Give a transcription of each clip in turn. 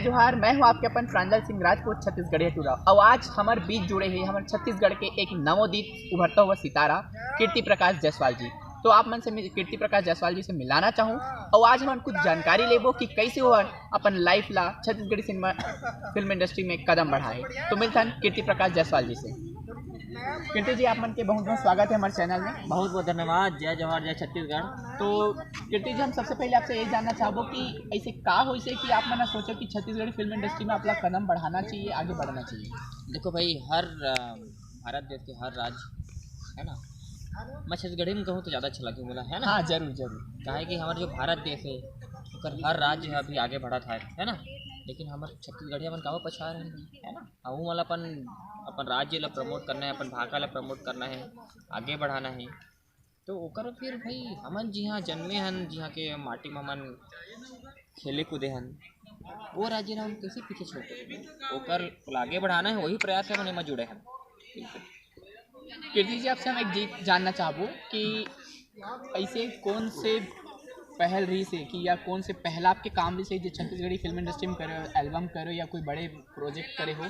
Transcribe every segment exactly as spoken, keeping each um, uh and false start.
जोहार, मैं हूं आपके अपन प्रांजल सिंह राजपूत, छत्तीसगढ़िया टूरा। अउ आज हमर बीच जुड़े हे हमर छत्तीसगढ़ के एक नवोदित उभरता हुआ सितारा कीर्ति प्रकाश जायसवाल जी। तो आप मन से मिल, कीर्ति प्रकाश जायसवाल जी से मिलाना चाहूँ अउ आज हमन कुछ जानकारी लेबो कि कैसे वो अपन लाइफ ला छत्तीसगढ़ी सिनेमा फिल्म इंडस्ट्री में कदम बढ़ाए। तो मिलथन कीर्ति प्रकाश जायसवाल जी से। कीर्ति जी, आप मन के बहुत बहुत स्वागत है हमारे चैनल में। बहुत बहुत धन्यवाद। जय जोहार, जय छत्तीसगढ़। तो कीर्ति जी, हम सबसे पहले आपसे ये जानना चाहबो कि ऐसे का होइसे कि आप मन सोचो कि छत्तीसगढ़ी फिल्म इंडस्ट्री में आप ला कदम बढ़ाना चाहिए, आगे बढ़ना चाहिए? देखो भाई, हर अ, भारत देश के हर राज्य, है ना, मैं छत्तीसगढ़ी में कहूँ तो ज़्यादा अच्छा लगे बोला, है ना? हाँ, जरूर जरूर। काहे कि हमारे जो भारत देश है, ओकर हर राज्य है अभी आगे बढ़त है, है ना? लेकिन हमारे छत्तीसगढ़िया मन काबर पछा रहे हैं, है ना? अउ हमन ला अपन अपन राज्य ला प्रमोट करना है, अपन भाखा ला प्रमोट करना है, आगे बढ़ाना है। तो ओकर फिर भाई, हमन जिहाँ जन्मे हन, जिहाँ के माटी में हमन खेले कूदे हन, वो राज्य ला हम कैसे पीछे छोड़ देबो? ओकर ला आगे बढ़ाना है, वही प्रयास से हमन एमा जुड़े हन। कीर्ति जी, आपसे हम एक चीज जानना चाहबो कि ऐसे कौन से पहल रहिसे कि या कौन से पहला आपके काम रहिसे जो छत्तीसगढ़ी फिल्म इंडस्ट्री में करे हो, एल्बम करे हो या कोई बड़े प्रोजेक्ट करे हो,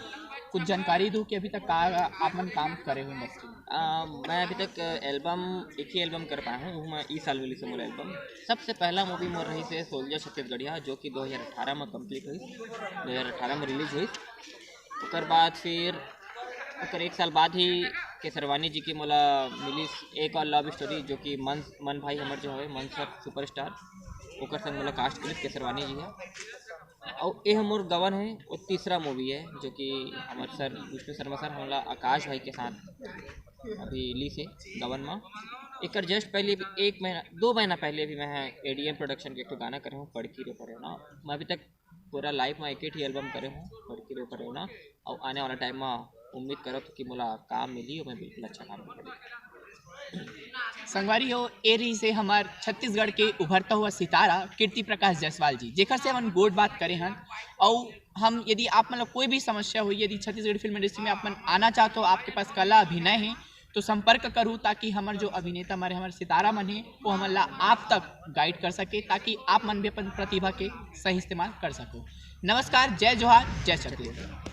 कुछ जानकारी दो कि अभी तक का आप मन काम करे हो इंडस्ट्री में? आ, मैं अभी तक एल्बम, एक ही एल्बम कर पाया हूँ, वो मैं इस साल रिलीज मोर एल्बम। सबसे पहला मूवी मोर रहिसे सोल्जर छत्तीसगढ़िया, जो कि दो हज़ार अठारह में कंप्लीट हुई, दो हज़ार अठारह में रिलीज हुई। ओकर बाद फिर ओकर एक साल बाद ही केसरवानी जी की मोला मिली एक और लव स्टोरी, जो कि मन मन भाई हमर जो है, मन सर सुपरस्टार, ओकर संग मोला कास्ट करिस केसरवानी जी है। और ये हमर गवन है, वो तीसरा मूवी है, जो कि हमर सर विष्णु शर्मा सर हमला आकाश भाई के साथ अभी ली से गवन में। एकर जस्ट पहले भी एक महीना, दो महीना पहले भी मैं एडीएम प्रोडक्शन के एक ठो गाना करे हूँ, पड़की रे पड़े ना। मैं अभी तक पूरा लाइफ में एक ही एल्बम करे हूँ, पड़की रे पड़े ना। और आने वाला टाइम में उम्मीद करत हूँ कि मोला काम मिली और मैं बिल्कुल अच्छा काम करूँ। संगवारी हो, ए रहिसे हमर छत्तीसगढ़ के उभरता हुआ सितारा कीर्ति प्रकाश जायसवाल जी, जेकर से हमन गोठ बात करे हन। और हम, यदि आप मन ला कोई भी समस्या हो, यदि छत्तीसगढ़ी फिल्म इंडस्ट्री में आप मन आना चाहते हो, आपके पास कला अभिनय है, तो संपर्क करू, ताकि हमर जो अभिनेता हमारे, हमारे सितारा मन है, वो हमन ला आप तक गाइड कर सके, ताकि आप मन भी अपन प्रतिभा के सही इस्तेमाल कर सको। नमस्कार, जय जोहार, जय छत्तीसगढ़।